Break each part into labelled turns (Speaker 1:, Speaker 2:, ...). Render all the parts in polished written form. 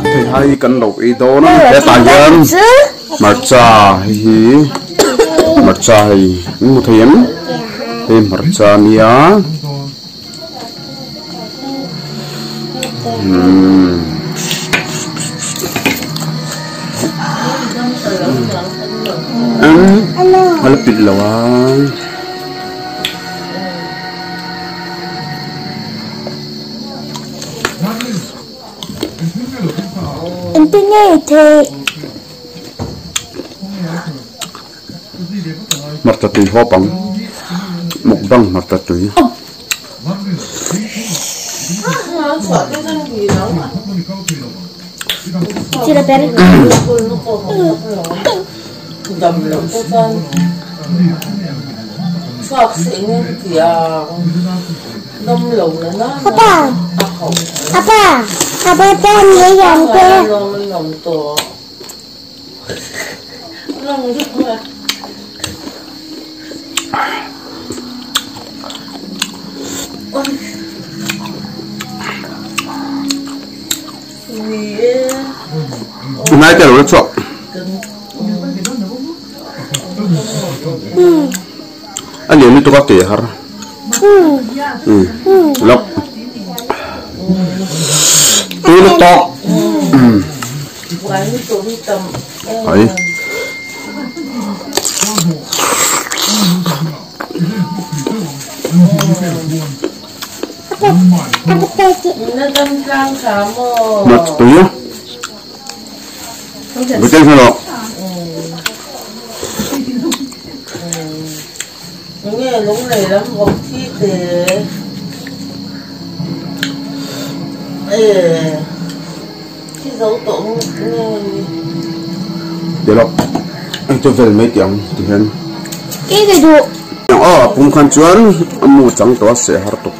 Speaker 1: Theihai kan lo ei dawn a hetah hian hmarcha hei hi hmarcha hei an hmu thei em hei hmarcha a nia umm a la pit lo a.
Speaker 2: Engtin nge i theih?
Speaker 1: Hmarcha tui hawp ang. Mukbang hmarcha tui.
Speaker 2: Apa apa apa ten ye yan te.
Speaker 1: Nai te lo la chhuak. A lian lutuk a ke har. Lawk. Tui lutuk. Ai. Mat tui a. Buteng kha lawk. Ti lawk. Anh chu vel mai tih ang ti hian. Aw a pum khan chuan a mu chang tawh a seh har tuk.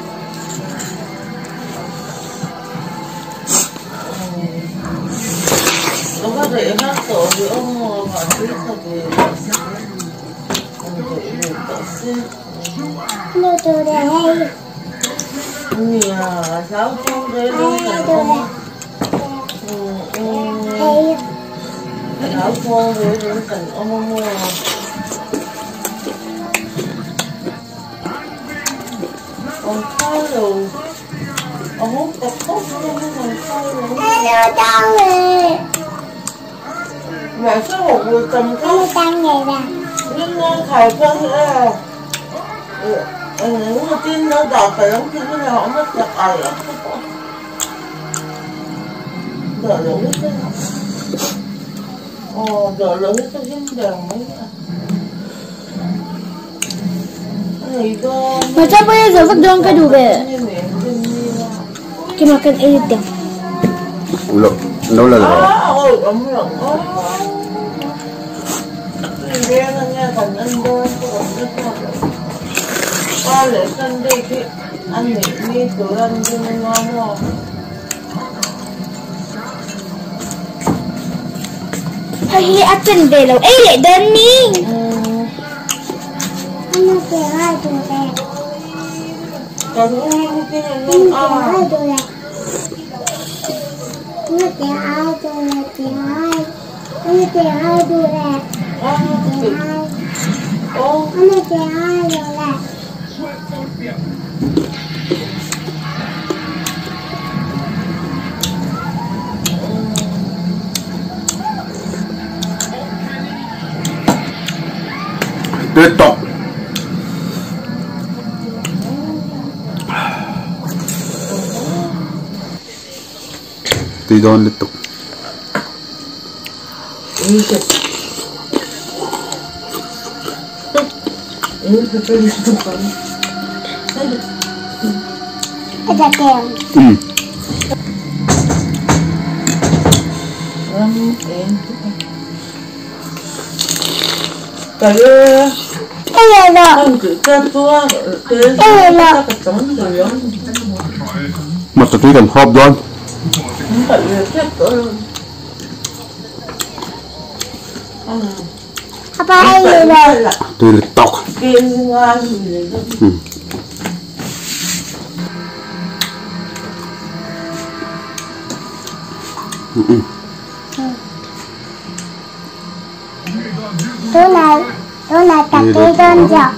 Speaker 2: Hmarcha pawh hi zawh vek dawn ka duh ve. Keimah kan ei lut ang.
Speaker 1: Lo lo la lo.
Speaker 2: Hei hi a chen ve lo ei leh dawn ni.
Speaker 1: Tuyệt tộc Tui dawn lutuk. Umm. Hmarcha tui kan hawp dawn. Tui let tawk.
Speaker 2: Tunah tunah tak ei dawn chiah.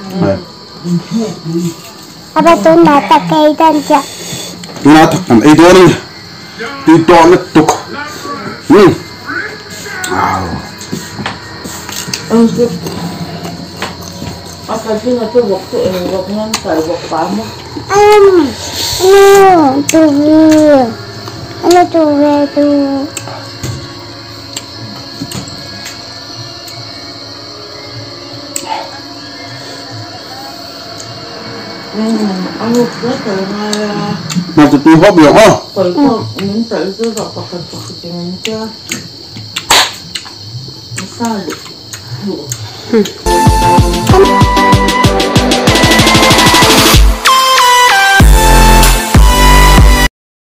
Speaker 2: Apa tunah tak ei dawn chiah.
Speaker 1: Tunah tak kan ei dawn a ni. Tui tawh lutuk. Umm.
Speaker 2: Um. Ano tuwi. Ano tuwi tu.
Speaker 1: Hmarcha tui hawp lo aw.